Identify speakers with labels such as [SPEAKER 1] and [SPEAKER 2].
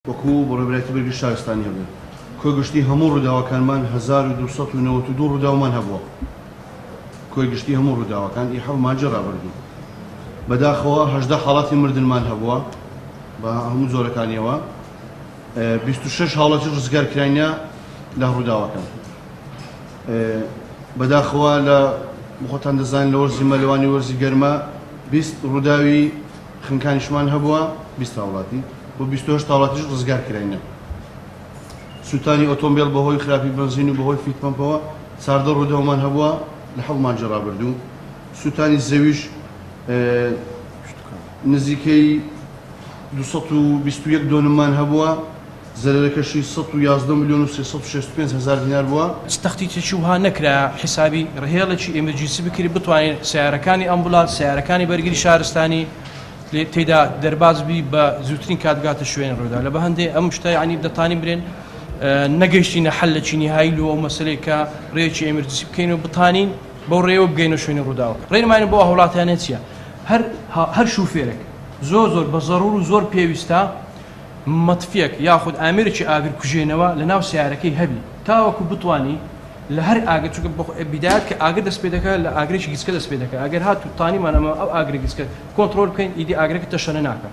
[SPEAKER 1] وەکو بەڕێوەبەرایەتی بەرگری شارستانی هەبوو. کۆی گشتی هەموو ڕووداوەکانمان 1292 ڕووداومان هەبووە. کۆی گشتی هەموو ڕووداوەکان ئی حەوت مانگی ڕابردوو. بەداخەوە 18 حاڵەتی مردنمان هەبووە بە هەموو جۆرەکانیەوە. 26 هاوڵاتی ڕزگار کراینە لە ڕووداوەکان. بەداخەوە لە خۆتان دەزانن لە وەرزی مەلەوانی وەرزی گەرما 20 ڕووداوی خنکانیشمان هەبووە، 20 هاوڵاتی و 28 هاوڵاتیش ڕزگار کراینە. سووتانی ئۆتۆمبێل بەهۆی خراپی بەنزین و بەهۆی feed pump ەوە 14 ڕووداومان هەبووە لە 7 مانگی ڕابردوو. سووتانی زەویش نزیکەی 221 دۆنممان هەبووە، زەرەرەکەشی 111 ملیۆن و 365 هەزار دینار بووە.
[SPEAKER 2] چ تەختیتێکی وها نەکرا حیسابی ڕهێڵێکی emergency بکری بتوانین سیارەکانی ئەمبولانس، سیارەکانی بەرگری شارستانی تێدا دەرباز بی بە زووترین کات بگاتە شوێنی ڕوودا. لە بە هەندێ ئەم شتە یعنی دەتانین برێن نەگەیشتینە حەلێکی نیهایی لۆ ئەو مەسلەی کە ڕێیەکی emergency بکەین و بتانین بەو ڕێوە بگەینە شوێنی ڕووداوەکە. ڕێنمایین بۆ هاوڵاتیانە چییە؟ هەر شوفێرێک زۆر زۆر بە زەڕور و زۆر پێویستە مەتفیەک یاخود ئامێرێکی ئاگر کوژێنەوە لە ناو سیارەکەی هەبی تاوەکو بتانی لە هەر ئاگر، چونکە بیدایەت کە ئاگر دەست پێ دەکات لە ئاگرێکی گچکە دەست پێ دەکات، ئەگەر هات و تانیمان ئەمە ئەو ئاگرە گچکە کۆنترۆل بکەین ئیدی ئاگرەکە تەشەنە ناکە.